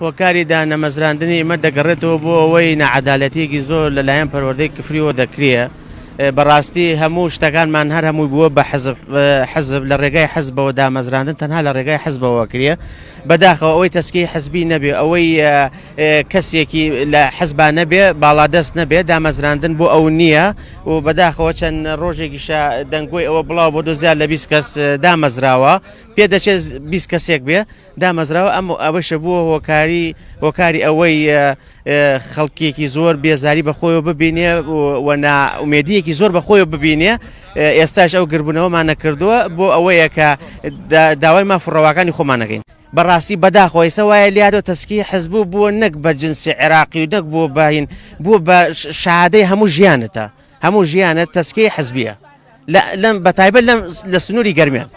هۆکاری دانەمەزراندنی ئمە دەگەڕێتەوە بۆ ئەوەی ناعەدالەتیەکی زۆر لەلایەن پەروەردەی کفریەوە دەکرێ. بەڕاستی هەموو شتەکانمان هەر هەمووی بووە بە حزب حزب لە ڕێگای حزبەوە دامەزراندن تەنها لە ڕێگای حزبەوە کرێ بەداخەوە ئەوەی تەسکی حزبی نەبێ ئەوەی کەسێکی لە حزبا نەبێ باڵادەست نەبێ دامەزراندن بۆ ئەو نییە و بەداخەوە چەند ڕۆژێکیشە دەنگۆی ئەوە بڵاو بۆ دۆ زیاد لە 20 کەس دامەزراوە پێدەچێت 20 کەسێک بێ دامەزراوە ئەم ئەوەشە بووە هۆکاری هۆکاری ئەوەی خەڵکێکی زۆر بێزاری بە خۆیەوە ببینێ و نائومێدیەکی زۆر بە خۆیەوە ببینێ ئێستاش ئەو گربوونەوەمانە کردووە بۆ ئەوەیە کە داوای ماف و ڕەواکانی خۆمان نەکەین. بەڕاستی بەداخەوە ئێستا وایە لیادۆ تەسکی حزب و بووە نەک بە جنسی عێراقی و نەک بووە بە هین بووە بە شەهادەی هەموو ژیانتە هەموو ژیانت تەسکی حزبیە لەم بەتایبەت لەم لە سنووری گەرمیان.